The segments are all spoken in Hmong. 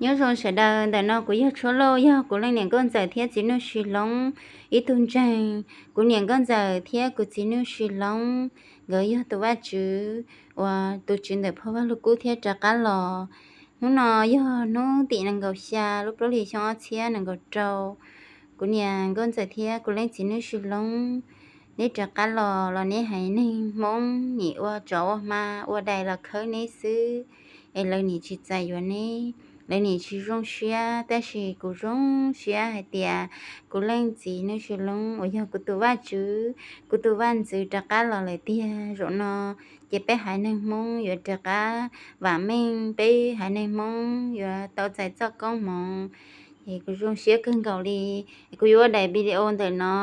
Nyob zoo sawv daws, ntawm no kuv yog Tshuab Lauj, yog kuv leej niam nkauj ntxawm thiab txiv Nuj Sis Loob ib tug ntseeg. Kuv niam nkauj ntxawm thiab kuv txiv Nuj Sis Loob, nkawd yog tus vaj tswv uas tus tswv ntawm phau Vaj Lug Kub thiab rov qab los. Hnub no yog hnub tim nees nkaum xya lub plaub hlis xyoo ob txhiab nees nkaum rau. Kuv niam nkauj ntxawm thiab kuv leej txiv Nuj Sis Loob, neb rov qab los los neb haiv neeg Hmoob nim ua tsov ua hma ua dais los khawb neb xwb, es lawv nim tsis txais yuav neb. Lawv nim tsis zoo siab, tab sis kuv zoo siab hais tias kuv leej txiv Nuj Sis Loob uas yog kuv tus vaj tswv, kuv tus vaj ntxwv rov qab los lawm tiag. Zaum no ces peb haiv neeg Hmoob yuav rov qab vam meej, peb haiv neeg Hmoob yuav tau txais txoj koob hmoov. Es kuv zoo siab kawg nkaus li. Kuv yuav ua daim video ntawm no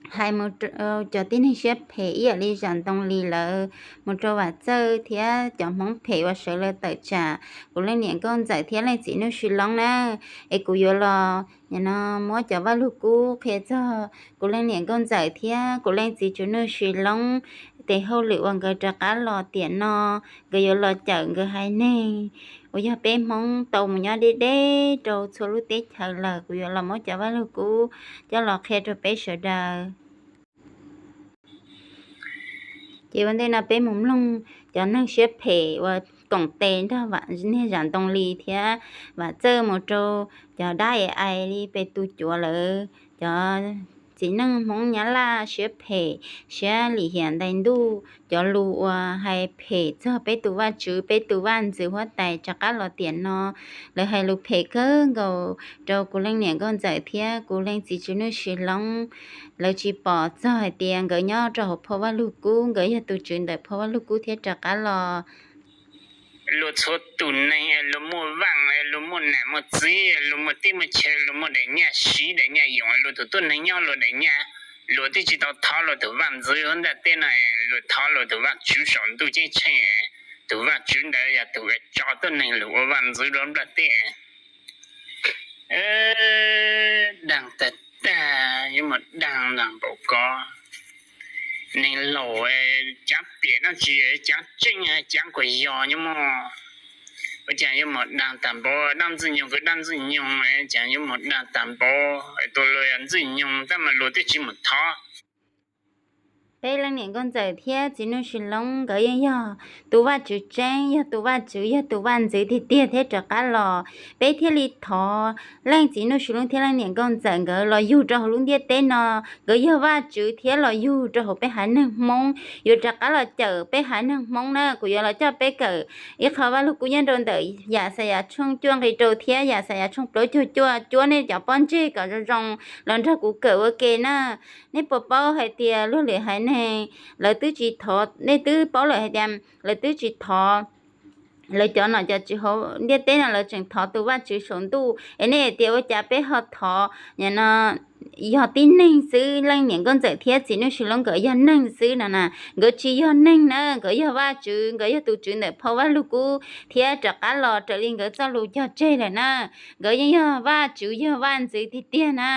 hais mus rau cov tib neeg siab phem ib yam li Zam Ntoo Lis lawv, mus rau Vam Txawj thiab cov Hmoob phem uas sawv lawv tawm tsam kuv leej niam nkauj ntxawm thiab leej txiv Nuj Sis Loob na. Es kuv yuav los nim no muab cov Vaj Lug Kub qhia txog kuv leej niam nkauj ntxawm thiab kuv leej txiv tsuv Nuj Sis Loob tes hauj lwm uas nkawd rov qab los tiam no, nkawd yuav los cawm nkawd haiv neeg uas yog peb Hmoob tau mus nyob deb deb rau txhua lub teb chaws lawm. Kuv yuav los muab cov Vaj Lug Kub coj los qhia rau peb sawv daws. Ces ua ntej no peb mus mloog cov neeg siab phem uas koom tes nrog niag Zam Ntoo Lis thiab Vam Txawj mus rau cov dab AI li pes tus cuav lawv, cov txiv neej Hmoob Nyab Laj siab phem, siab lim hiam ntais ntuj, cov lus uas hais phem txog peb tus vaj tswv, peb tus vaj ntxwv huab tais rov qab los tiam no. Lawv hais lus phem kawg nkaus rau kuv leej niam nkauj ntxawm thiab kuv leej txiv tsuv Nuj Sis Loob. Lawv tsis pom txog hais tias nkawd nyob rau hauv phau Vaj Lug Kub, nkawd yog tus tswv ntawm phau Vaj Lug Kub thiab rov qab los. Luag txhua tus neeg luag muaj vaaj, luag muaj nam muaj txiv, luag muaj teb muaj chaw, luag muaj daim nyaj siv daim nyaj yoos, luag tus tuab neeg nyob luag daim nyaj, luag twb tsis tau thov luag tus vaj ntxwv huab ntaj teb no, luag thov luag tus vaj tswv saum ntuj ceeb tsheej, tus vaj tswv ntawd yog tus tso tuab neeg lug ua vaj ntxwv rau nplaj teb. Daag tag tag, yuav muaj daag npaum ko. Neeg laus caav piam dab tsi, caav tseeb caav kuas yog nyob muaj, ua cas yuav muaj daag tag npaum, dab ntxwg nyoog kws dab ntxwg nyoog, cas yuav muaj daag tag npaum, tus luag yog ntxwg nyoog tab mas luag twb tsis mus thov. Peb leej niam nkauj ntxawm thiab txiv Nuj Sis Loob nkawd yeej yog tus vaj tswv tseeb, yog tus vaj tswv, yog tus vaj ntxwv tiag tiag thiab rov qab los. Peb thiaj li thov leej txiv Nuj Sis Loob thiab leej niam nkauj ntxawm nkawd los yug rau hauv lub ntiaj teb no. Nkawd yog vaj tswv thiab los yug rau hauv peb haiv neeg Hmoob, yuav rov qab los cawm peb haiv neeg Hmoob na. Kuv yuav los coj peb kawm ib qho Vaj Lug Kub nyob rau ntawm Yaxayas tshooj cuaj nqi rau thiab Yaxayas tshooj plaub caug cuaj, cuab nej cov pob ntseg kom zoo zoo los nrog kuv kawm ua ke na. Nej puas paub hais tias luag lwm haiv neeg lawv twb tsis thov, nej twb paub lawm hais tias lawv twb tsis thov lawv cov nom cov tswv hauv ntiaj teb no, lawv tseem thov tus vaj tswv saum ntuj. Es nej hais tias ua cas peb ho thov, nim no yog tib neeg xwb, leej niam nkauj ntxawm thiab txiv Nuj Sis Loob nkawd yog neeg xwb no na. Nkawd tsis yog neeg na, nkawd yog vaj tswv, nkawd yog tus tswv ntawm phau Vaj Lug Kub thiab rov qab los raws li nkawd txoj lus cog tseg lawm na. Nkawd yeej yog vaj tswv yog vaj ntxwv tiag tiag na.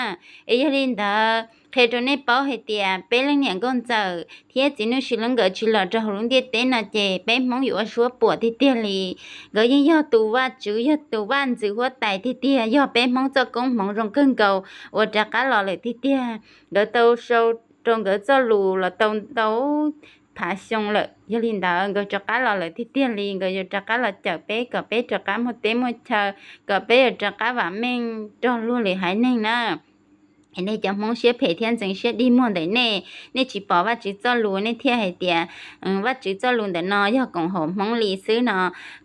Es yog li ntawd qhia rau nej paub hais tias peb leej niam nkauj ntxawm thiab txiv Nuj Sis Loob nkawd tsis los rau hauv lub ntiaj teb no ces peb Hmoob yuav ua suab puam tiag tiag li. Nkawd yeej yog tus vaj tswv yog tus vaj ntxwv huab tais tiag tiag, yog peb Hmoob txoj koob hmoov zoo kawg nkaus uas rov qab los lawm tiag tiag. Nkawd tau sau rau nkawd txoj lus los tau ntau phav xyoo lawm, yog li ntawd nkawd rov qab los lawm tiag tiag li. Nkawd yuav rov qab los cawm peb kom peb rov qab muaj teb muaj chaw, kom peb yuav rov qab vam meej rau luag lwm haiv neeg na. Es nej cov Hmoob siab phem thiab ntxeev siab dig muag ntawm nej, nej tsis pom Vaj Tswv txoj lus nej thiaj hais tias Vaj Tswv txoj lus ntawm no yog koom haum Hmoob li xwb no.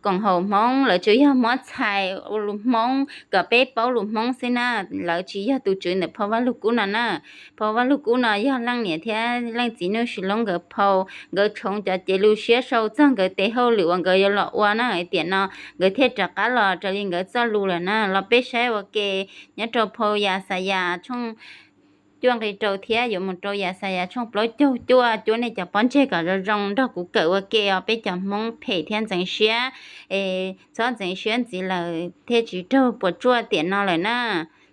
Koom haum Hmoob lawv tsuas yog muab txhais ua lus Hmoob kom peb paub lus Hmoob xwb na. Lawv tsis yog tus tswv ntawm phau Vaj Lug Kub no na. Phau Vaj Lug Kub no yog leej niam thiab leej txiv Nuj Sis Loob nkawd phau, nkawd tshoov cov cev lus siab sau txog nkawd tes hauj lwm uas nkawd yuav los ua na. Tiam no nkawd thiaj rov qab los raws li nkawd txoj lus lawm na. Los peb saib ua ke nyob rau phau Yaxayas tshooj cuaj nqi rau thiab yuav mus rau Yaxayas tshooj plaub caug cuaj, cuab nej cov pob ntseg kom zoo zoo nrog kuv kawm ua ke os peb cov Hmoob phem thiab ntxeev siab. Es txhob ntxeev siab ntxiv lawm thiaj tsis raug puas tsuaj tiam no lawm na.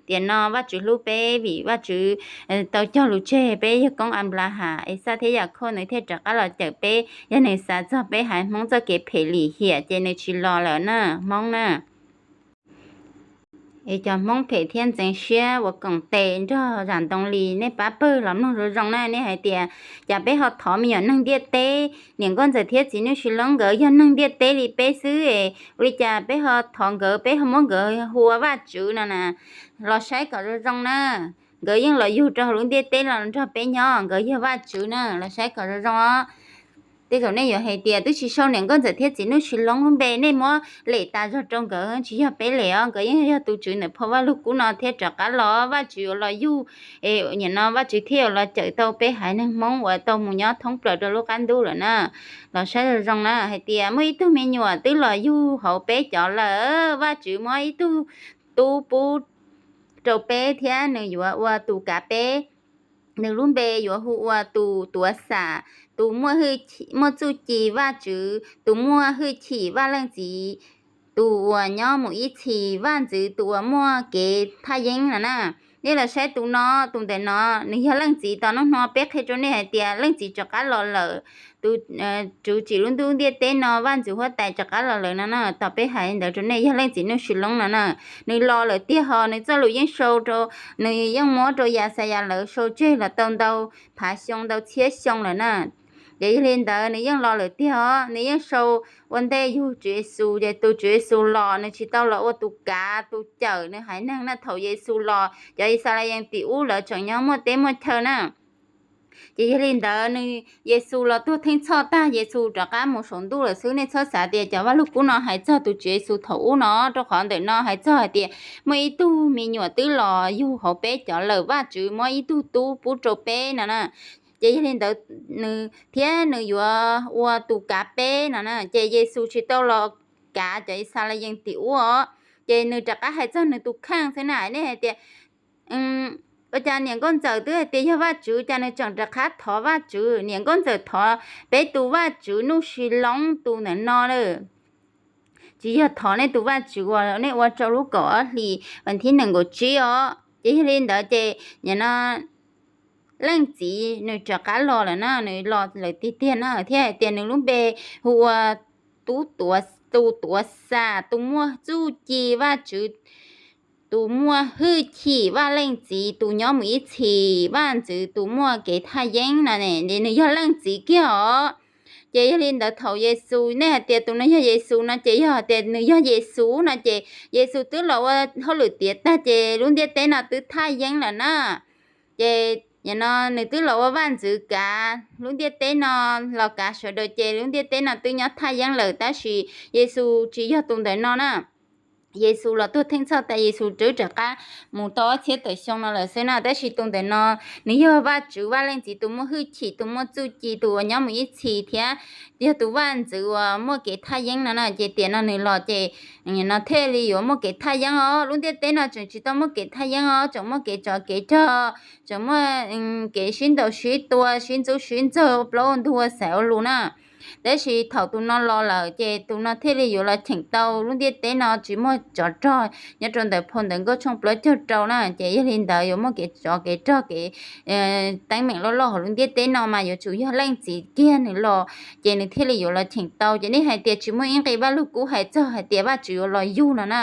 Tiam no Vaj Tswv hlub peb vim Vaj Tswv tau cog lus tseg peb yawg koob Anplahas, Exaj thiab Yakhauj, nws thiaj rov qab los cawm peb. Yog nws xav txog peb haiv Hmoob txoj kev phem lim hiam ces nws tsis los lawm na Hmoob na. Es cov Hmoob phem thiab ntxeev siab uas koom tes nrog zam ntoo li, nej pab pawg los mloog zoo zoo na, nej hais tias cas peb ho thov me nyuam neeg ntiaj teb, niam nkauj ntxawm thiab txiv nuj si loob nkawd yog neeg ntiaj teb li peb xwb es ua li cas peb ho thov nkawd, peb ho muab nkawd hu ua Vajtswv no na. Los saib kom zoo zoo na, nkawd yeej los yug rau hauv lub ntiaj teb los nrog peb nyob, nkawd yog Vajtswv na, los saib kom zoo zoo os. Tej zaum nej yuav hais tias twb tsis sau niam nkauj ntxawm thiab txiv nuj si loob lub npe, nej muab lem tas zog rau nkawd, tsis yog peb lem os, nkawd yeej yog tus Tswv ntawm phau Vajluskub no thiab rov qab los Vajtswv yuav los yug, es nim no Vajtswv thiaj yuav los cawm tau peb haiv neeg Hmoob uas tau mus nyob thoob plaws rau lub qab ntuj lawm na. Los saib zoo zoo na, hais tias muaj ib tug me nyuam twb los yug hauv peb cov lawm, Vajtswv muab ib tug tub pub rau peb thiab nws yuav ua tus kav peb. Nws lub npe yuav hu ua tus tuav xam, tus muaj hwj, muaj txuj ci Vajtswv, tus muaj hwj chim Vaj Leej Txiv, tus uas nyob mus ib txhis, Vaj Ntxwv tus uas muaj kev thaj yeeb no na. Nej los saib tus no, tus ntawm no, nws yog Leej Txiv. Tos hnub no peb qhia rau nej hais tias Leej Txiv rov qab los lawm. Tus, tus tsim lub ntuj ntiaj teb no, Vaj Ntxwv huab tais rov qab los lawm no na. Tos peb hais ntawd rau nej, yog Leej Txiv nuj si loob no na. Nws los lawm tiag hos, nws txoj lus yeej sau rau, nws yeej muab rau Yaxayas lawv sau tseg los tau ntau phav xyoo ntau txhiab xyoo lawm na. Ces yog li ntawd nws yeej los lawm tiag os, nws yeej sau ua ntej yug Tswv Yexus, ces tus Tswv Yexus los nws tsis tau los ua tus kav tus cawm nws haiv neeg na. Thaum Yexus los cov Yixalayees tim ub lawv tseem nyob muaj teb muaj chaw na. Ces yog li ntawd nws, Yexus los tuag theej txhoj tag, Yexus rov qab mus saum ntuj lawm xwb. Nej txhob xav tias cov Vajluskub no hais txog tus Tswv Yexus thaum ub no, rau qhov ntawm no hais txog hais tias muaj ib tug me nyuam twb los yug hauv peb cov lawm, Vajtswv muab ib tug tub pub rau peb no na. Ces yog li ntawd nws thiab nws yuav ua tus kav peb no na. Ces Yexus tsis tau los kav cov Yixalayees tim ub os. Ces nws rov qab hais txog nws tus kheej xwb na. Nej hais tias ua cas niam nkauj ntxawm twb hais tias yog Vajtswv, cas nws tseem rov qab thov Vajtswv? Niam nkauj ntxawm thov peb tus Vajtswv nuj si loob tus ntawm no lawm, tsis yog thov nej tus Vajtswv uas nej ua rau lub kaum ob hlis vas thib nees nkaum tsib os. Ces yog li ntawd ces nim no Leej Txiv nws rov qab los lawm na, nws los lawm tiag tiag na, thiab hais tias nws lub npe hu ua tub tuav, tus tuav xam, tus muaj txuj ci Vajtswv, tus muaj hwj chim Vaj Leej Txiv, tus nyob mus ib txhis, Vaj Ntxwv tus muaj kev thaj yeeb no ne, nws yog Leej Txiv kiag os. Ces yog li ntawd thaum Yexus, nej hais tias tus no yog Yexus no ces yog hais tias nws yog Yexus no ces Yexus twb los ua hauj lwm tiav tag ces lub ntiaj teb no twb thaj yeeb lawm na. Ces nim no nws twb los ua Vaj Ntxwv kav lub ntiaj teb no, los kav sawv daws ces lub ntiaj teb no twb nyob thaj yeeb lawm, tab sis Yexus tsis yog tus ntawm no na. Yexus los tuag theej txhoj tas, Yexus twb rov qab mus tau ob txhiab tawm xyoo no lawm xwb na, tab sis tus ntawm no nws yog Vajtswv Vaj Leej Txiv tus muaj hwj chim, tus muaj txuj ci, tus uas nyob mus ib txhis thiab yog tus Vaj Ntxwv uas muaj kev thaj yeeb no na. Ces tiam no nws los ces no thiaj li yuav muaj kev thaj yeeb os. Lub ntiaj teb no tseem tsis tau muaj kev thaj yeeb os, tseem muaj kev tsov kev rog, tseem muaj kev sib ntaus sib tua, sib ntxub sib ntxaug, plaub ntug ua xaiv ua lus na. Tab sis thaum tus no los lawm ces tus no thiaj li yuav los cheem tau lub ntiaj teb no tsis muaj tsov rog nyob rau ntawm phau Ntawv Nkauj tshooj plaub caug rau na. Ces yog li ntawd yuav muaj kev tsov kev rog, kev teeb meem loj loj hauv lub ntiaj teb no mas yuav tsum yog Leej Txiv kiag nws los ces nws thiaj li yuav los cheem tau. Ces nej hais tias tsis muaj ib nqe Vajluskub hais txog hais tias Vajtswv yuav los yug no na.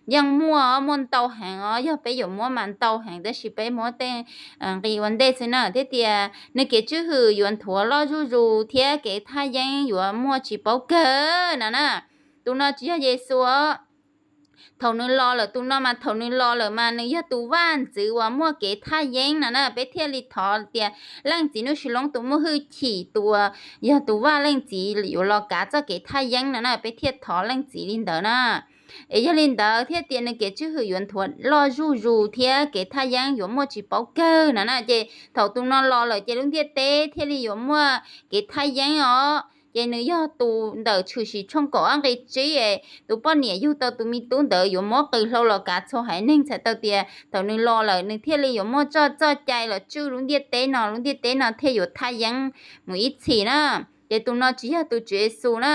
Yeej muaj, muaj ntau heev os, yog peb yuav muab mas ntau heev, tab sis peb muab tej nqe ua ntej xwb na. Thiab tias nws kev tswj hwm yuav nthuav loj zuj zus thiab kev thaj yeeb yuav muaj tsis paub kawg no na. Tus no tsis yog Yexus os. Thaum nws los lawm, tus no mas thaum nws los lawm mas nws yog tus Vaj Ntxwv uas muaj kev thaj yeeb no na. Peb thiaj li thov tias Leej Txiv Nuj Sis Loob tus muaj hwj chim, tus uas yog tus Vaj Leej Txiv yuav los kav txoj kev thaj yeeb no na, peb thiaj thov Leej Txiv li ntawd na. Es yog li ntawd thiaj tias nws kev tswj hwm yuav nthuav loj zuj zus thiab kev thaj yeeb yuav muaj tsis paub kawg no na. Ces thaum tus no los lawm ces lub ntiaj teb thiaj li yuav muaj kev thaj yeeb os. Ces nws yog tus ntawm Tshwm Sim tshooj kaum ob nqe tsib, tus poj niam yug tau tus me tub ntawd yuav muab qws hlau los kav txhua haiv neeg, txhais tau tias thaum nws los lawm nws thiaj li yuav muaj txoj txoj cai los tswj lub ntiaj teb no, lub ntiaj teb no thiaj yuav thaj yeeb mus ib txhis na. Ces tus no tsis yog tus Tswv Yexus na.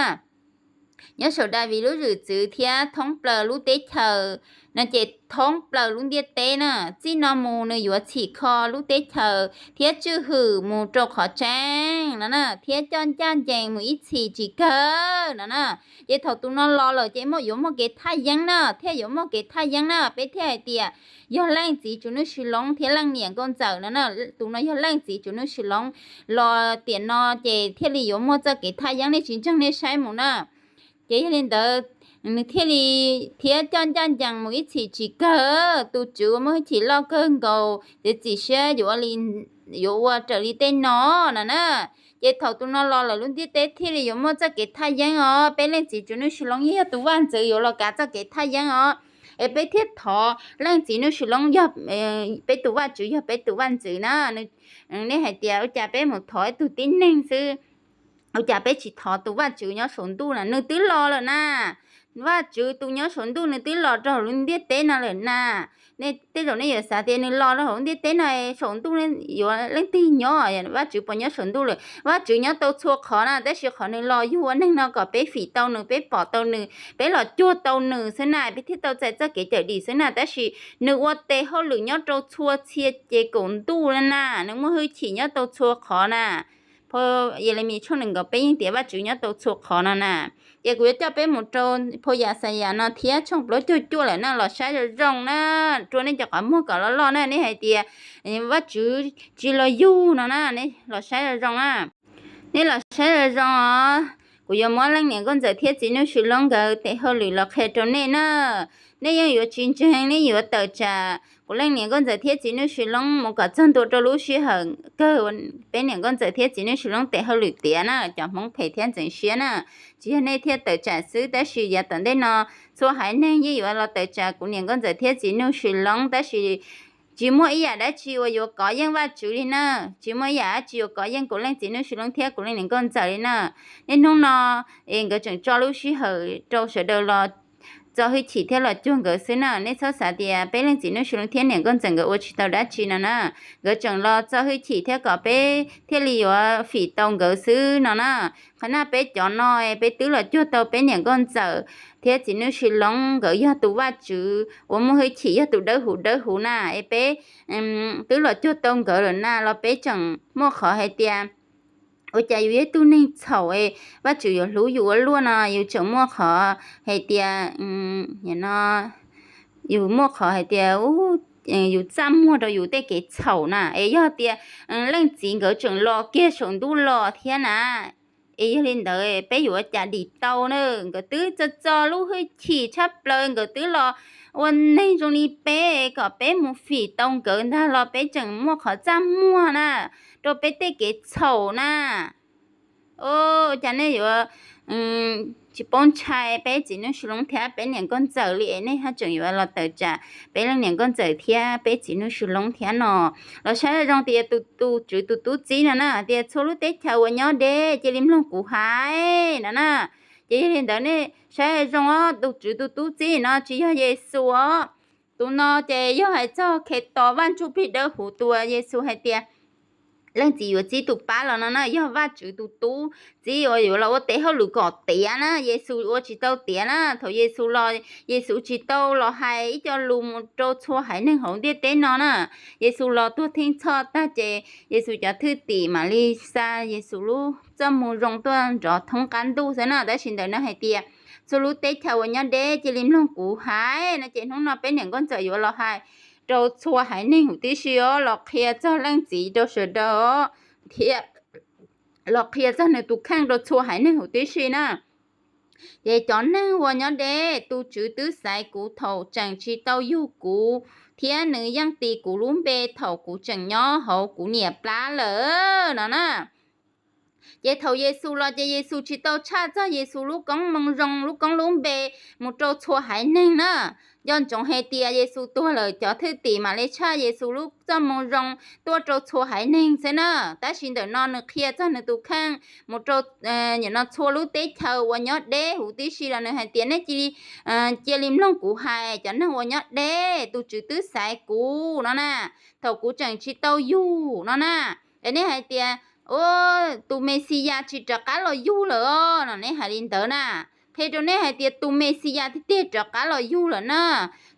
nyob saum Daviv lub zwm txwv thiab thoob plaws lub teb chaws no ces thoob plaws lub ntiaj teb na, txij no mus nws yuav txhim kho lub teb chaws thiab tswj hwm mus rau qhov tseeb no na, thiab coj ncaj ncees mus ib txhis tsis kawg no na. Ces thaum tus no los lawm ces yuav muaj kev thaj yeeb na, thiaj yuav muaj kev thaj yeeb na, peb thiaj hais tias yog Leej Txiv Tswv Nuj Sis Loob thiab Leej Niam Nkauj Ntxawm no na. Tus no yog Leej Txiv Tswv Nuj Sis Loob los tiam no ces thiaj li yuav muaj txoj kev thaj yeeb, nej tsis ntseeg nej saib mus na. Ces yog li ntawd, nws thiaj li thiab coj ncaj ncees mus ib txhis tsis kawg, tus Tswv uas muaj hwj chim loj kawg nkaus ces txim siab yuav ua raws li tej no no na. Ces thaum tus no los lawm lub ntiaj teb thiaj li yuav muaj txoj kev thaj yeeb os. Peb Leej Txiv Tswv Nuj Sis Loob yeej yog tus vaj ntxwv yuav los kav txoj kev thaj yeeb os. Es peb thiaj thov Leej Txiv Nuj Sis Loob yog peb tus vaj tswv, yog peb tus vaj ntxwv na. Nej hais tias ua cas peb mus thov ib tug tib neeg xwb, ua cas peb tsis thov tus vaj tswv nyob saum ntuj na? Nws twb los lawm na. Vaj tswv tus nyob saum ntuj nws twb los rau hauv lub ntiaj teb no lawm na. Nej tej zaum nej yuav xav tias nws los rau hauv lub ntiaj teb no, saum ntuj yuav leej twg nyob? Vaj tswv puas nyob saum ntuj lawm? Vaj tswv nyob tau txhua qhov na, tab sis qhov nws los yug ua neeg no kom peb fim tau nws, peb pom tau nws, peb los cuag tau nws xwb na, peb thiaj tau txais txoj kev cawm dim xwb na. Tab sis nws ua tes hauj lwm nyob rau txhua txhia ces kaum ntuj na na, nws muaj hwj chim nyob tau txhua qhov na. Phau Yelemis tshooj nees nkaum peb yeej tias Vaj Tswv nyob tau txhua qhov no na. Ces kuv yuav coj peb mus rau phau Yaxayas no thiab, tshooj plaub caug cuaj lawm na, los saib zoo zoo na, rua nej cov qhov muag kom loj loj na. Nej hais tias Vaj Tswv tsis los yug no na, nej los saib zoo zoo na. Nej los saib zoo zoo os, kuv yuav muab Leej Niam Nkauj Ntxawm thiab Txiv Nuj Sis Loob nkawd tes hauj lwm los qhia rau nej na. Nej yeej yuav tsis ntseeg, nej yuav tawm tsam kuv Leej Niam Nkauj Ntxawm thiab Txiv Nuj Sis Loob mus kom txog ntua rau lub sij hawm kawg peb Niam Nkauj Ntxawm thiab Txiv Nuj Sis Loob tes hauj lwm tiav na, cov Hmoob phem thiab ntxeev siab na. Tsis yog nej thiaj tawm tsam xwb, tab sis yav tom ntej no txhua haiv neeg yeej yuav los tawm tsam kuv Niam Nkauj Ntxawm thiab Txiv Nuj Sis Loob, tab sis tsis muaj ib yam dab tsi uas yuav kov yeej Vaj Tswv li na. Tsis muaj ib yam dab tsi yuav kov yeej kuv Leej Txiv Nuj Sis Loob thiab kuv Leej Niam Nkauj Ntxawm li na. Niaj hnub no es nkawd tseem tso lub sij hawm rau sawv daws los txo hwj chim thiab los cuag nkawd xwb na. Nej txhob xav tias peb Leej Txiv Nuj Sis Loob thiab Niam Nkauj Ntxawm nkawd ua tsis tau dab tsi no na. Nkawd tseem los txo hwj chim thiab kom peb thiaj li yuav fim tau nkawd xwb no na. Qhov no peb cov no peb twb los cuag tau peb Niam Nkauj Ntxawm thiab Txiv Nuj Sis Loob, nkawd yog tus Vaj Tswv uas muaj hwj chim, yog tus dawb huv dawb huv na. Es peb twb los cuag tau nkawd lawm na los peb tseem muaj qhov hais tias ua cas yus yog ib tug neeg txhaum es Vaj Tswv yuav hlub yus ua luaj no, yus tseem muaj qhov hais tias, no, yus muaj qhov hais tias yus txaj muag rau yus tej kev txhaum na. Es yog tias leej txiv nkawd tseem los kiag saum ntuj los thiab na, es yog li ntawd peb yuav ua cas dim tau na? Nkawd twb txo txo lub hwj chim tshaj plaws, nkawd twb los ua neeg zoo li peb, kom peb mus fim tau nkawd ntag los peb tseem muaj qhov txaj muag na rau peb tej kev txhaum na. Ua cas nej yuav tsis paub ntshai peb Txiv Nuj Sis Loob thiab peb Niam Nkauj Ntxawm li es nej haj tseem yuav los tawm tsam peb Leej Niam Nkauj Ntxawm thiab peb Txiv Nuj Sis Loob thiab no? Los saib zoo tias tus, tus tswv tus tub txib no na tias txhua lub teb chaws uas nyob deb cia li mloog kuv hais no na. Ces yog li ntawd nej saib zoo os, tus tswv tus tub txib no tsis yog Yexus os. Tus no ces yog hais txog Khetos Vaj Ntsuj Plig Dawb Huv tus uas Yexus hais tias Leej Txiv yuav txib tus pab los no na, yog Vaj Tswv tus tub txib uas yuav los ua tes hauj lwm kom tiav na. Yexus ua tsis tau tiav na. Thaum Yexus los, Yexus tsis tau los hais ib co lus mus rau txhua haiv neeg hauv ntiaj teb no na. Yexus los tuag theej txhoj tag ces Yexus cov thwj tim mam li xa Yexus lub txoj moo zoo tuaj nrov thoob qab ntuj xwb na. Tab sis ntawm no hais tias txhua lub teb chaws uas nyob deb cia li mloog kuv hais no ces hnub no peb Niam Nkauj Ntxawm yuav los hais rau txhua haiv neeg huv tib si os, los qhia txog Leej Txiv rau sawv daws os, thiab los qhia txog nws tus kheej rau txhua haiv neeg huv tib si na. Ces cov neeg uas nyob deb, tus Tswv twb xaiv kuv thaum tseem tsis tau yug kuv, thiab nws yeej tis kuv lub npe thaum kuv tseem nyob hauv kuv niam plab lawm no na. Ces thaum Yexus los ces Yexus tsis tau tshaj txog Yexus lub koob moo zoo, lub koob lub npe mus rau txhua haiv neeg na. Nco ntsoov hais tias Yexus tuag lawm cov thwj tim mam li tshaj Yexus lub txoj moo zoo tuaj rau txhua haiv neeg xwb na. Tab sis ntawm no nws qhia txog nws tus kheej mus rau, no, txhua lub teb chaws uas nyob deb huv tib si los nws hais tias nej cia li, cia li mloog kuv hais, cov neeg uas nyob deb, tus Tswv twb xaiv kuv no na, thaum kuv tseem tsis tau yug no na. Es nej hais tias tus Mexiyas tsis rov qab los yug lawm os no, nej hais li ntawd na. qhia rau nej hais tias tus Mexiyas tiag tiag rov qab los yug lawm na.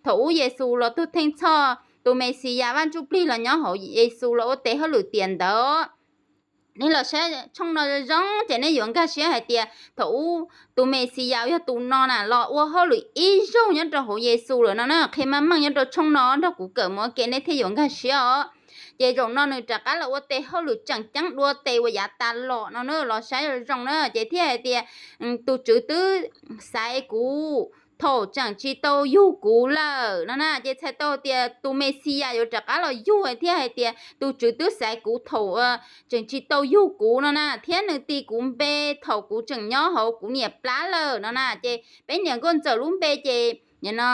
Thaum ub Yexus los tuag theej txhoj, tus Mexiyas Vaj Ntsujplig los nyob hauv Yexus los ua tes hauj lwm tiam ntawd. Nej los saib tshooj no zoo ces nej yuav nkag siab hais tias thaum ub tus Mexiyas yog tus no na los ua hauj lwm ib zaug nyob rau hauv Yexus lawm no na. Qhia meej meej nyob rau tshooj no nrog kuv kawm mus ua ke nej thiaj yuav nkag siab os. Ces zaum no nws rov qab los ua tes hauj lwm tseem ceeb dua tes uas yav tas los no na, los saib zoo na ces thiaj hais tias tus Tswv twb xaiv kuv thaum tseem tsis tau yug kuv lawm no na. Ces txhais tau tias tus Mexiyas yuav rov qab los yug thiaj hais tias tus Tswv twb xaiv kuv thaum tseem tsis tau yug kuv no na, thiab nws tis kuv npe thaum kuv tseem nyob hauv kuv niam plab lawm no na. Ces peb niam nkauj ntxawm lub npe ces no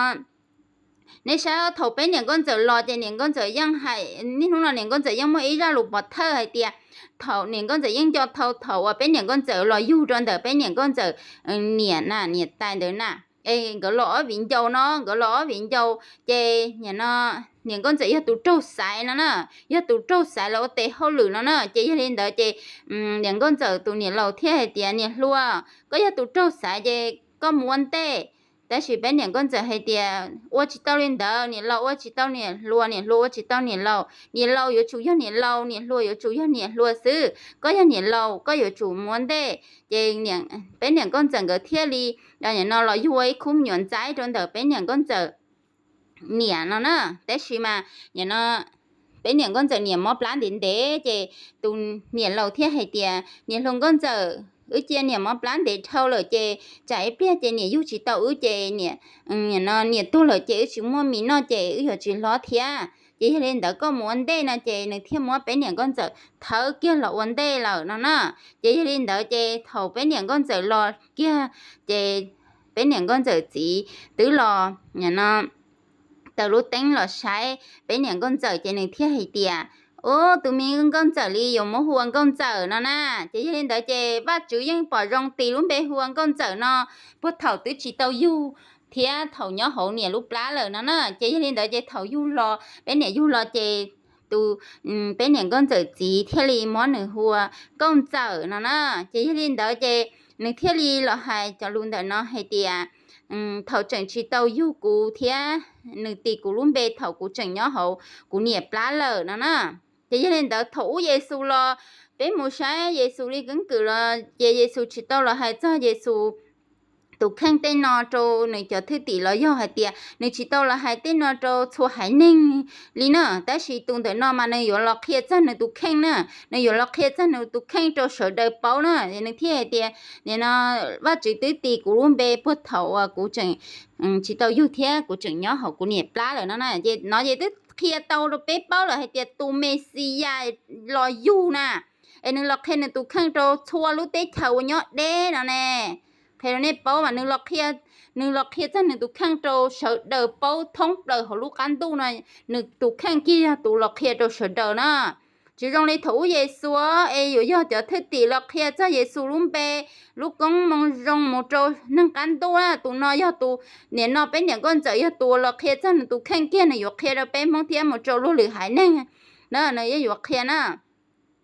nej saib thaum peb niam nkauj ntxawm los ces niam nkauj ntxawm yeej hais, niaj hnub no niam nkauj ntxawm yeej muaj ib zaj lus pov thawj hais tias thaum niam nkauj ntxawm yeej nco tau thaum uas peb niam nkauj ntxawm los yug rau ntawm peb niam nkauj ntxawm niam na, niam tais ntawd na. Es nkawd los ob viv ncaus no, nkawd los ob viv ncaus ces no niam nkauj ntxawm yog tus raug xaiv no na, yog tus raug xaiv los ua tes hauj lwm no na. Ces yog li ntawd ces niam nkauj ntxawm tus niam laus thiaj hais tias niam hluas, koj yog tus raug xaiv ces koj mus ua ntej. Tab sis peb niam nkauj ntxawm hais tias ua tsis tau li ntawd niam laus, ua tsis tau niam hluas, niam hluas ua tsis tau niam laus, niam laus yuav tsum yog niam laus, niam hluas yuav tsum yog niam hluas xwb, koj yog niam laus koj yuav tsum mus ua ntej. Ces peb niam nkauj ntxawm nkawd thiaj li no los yug ua ib khub me nyuam ntxaib rau ntawm peb niam nkauj ntxawm niam no na. Tab sis mas no peb niam nkauj ntxawm niam mob plab ntev ntev ces tus niam laus thiaj hais tias niam hluas nkauj ntxawm, wb cia niam mob plab ntev dhau lawm ces tsam ib pliag ces niam yug tsis tau wb ces niam no niam tuag lawm ces wb tsis muaj mis noj ces wb yuav tsis hlob thiab. Ces yog li ntawd koj mus ua ntej no ces nws thiaj muab peb niam nkauj ntxawm thawb kiag los ua ntej lawm no na. Ces yog li ntawd ces thaum peb niam nkauj ntxawm los kiag ces peb niam nkauj ntxawm txiv twb los no taws lub teeb los saib peb niam nkauj ntxawm ces nws thiaj hais tias, ub, tus me nkauj ntxawm li yuav muab hu ua nkauj ntxawm no na. Ces yog li ntawd ces Vajtswv yeej pom zoo tis lub npe hu ua nkauj ntxawm no puag thaum twb tsis tau yug thiab thaum nyob hauv niam lub plab lawm no na. Ces yog li ntawd ces thaum yug los, peb niam yug los ces tus peb niam nkauj ntxawm txiv thiaj li muab nws hu ua nkauj ntxawm no na. Ces yog li ntawd ces nws thiaj li los hais cov lus ntawm no hais tias thaum tseem tsis tau yug kuv thiab nws tis kuv lub npe thaum kuv tseem nyob hauv kuv niam plab lawm no na. Ces yog li ntawd thaum ub Yexus los, peb mus saib Yexus li keeb kwm los ces Yexus tsis tau los hais txog Yexus tus kheej tej no rau nws cov thwj tim los yog hais tias nws tsis tau los hais tej no rau txhua haiv neeg li na. Tab sis tus ntawm no mas nws yuav los qhia txog nws tus kheej na, nws yuav los qhia txog nws tus kheej rau sawv daws paub na. Nws thiaj hais tias, nim no Vajtswv twb tis kuv lub npe puag thaum uas kuv tseem tsis tau yug thiab kuv tseem nyob hauv kuv niam plab lawm no na. Ces no ces twb qhia tau rau peb paub lawm hais tias tus Mexiyas los yug na, es nws los qhia nws tus kheej rau txhua lub teb chaws uas nyob deb no ne. Qhia rau nej paub mas nws los qhia, nws los qhia txog nws tus kheej rau sawv daws paub thoob plaws hauv lub qab ntuj no, nws tus kheej kiag yog tus los qhia rau sawv daws na. Tsis zoo li thaum ub Yexus es yuav yog cov thwj tim los qhia txog Yexus lub npe, lub koob moo zoo mus rau neeg qab ntuj na. Tus no yog tus, nim no peb niam nkauj ntxawm yog tus los qhia txog nws tus kheej kiag, nws yuav qhia rau peb Hmoob thiab mus rau luag lwm haiv neeg na, nws yeej yuav qhia na.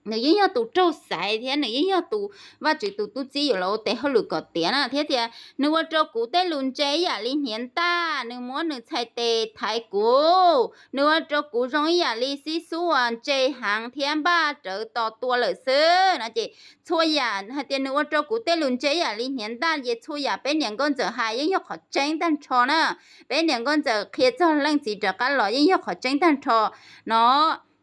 Nws yeej yog tus raug xaiv thiab nws yeej yog tus Vajtswv tus tub txib yuav los ua tes hauj lwm kom tiav na. Thiab tias nws ua rau kuv tej lus ntse ib yam li hniav ntaj, nws muab nws txhais tes thaiv kuv, nws ua rau kuv zoo ib yam li xib xub uas ntse heev thiab npaj rawv tos tua lawm xwb no. Ces txhua yam hais tias nws ua rau kuv tej lus ntse ib yam li hniav ntaj, ces txhua yam peb niam nkauj ntxawm hais yeej yog qhov tseeb tag nrho na. Peb niam nkauj ntxawm qhia txog leej txiv rov qab los yeej yog qhov tseeb tag nrho no.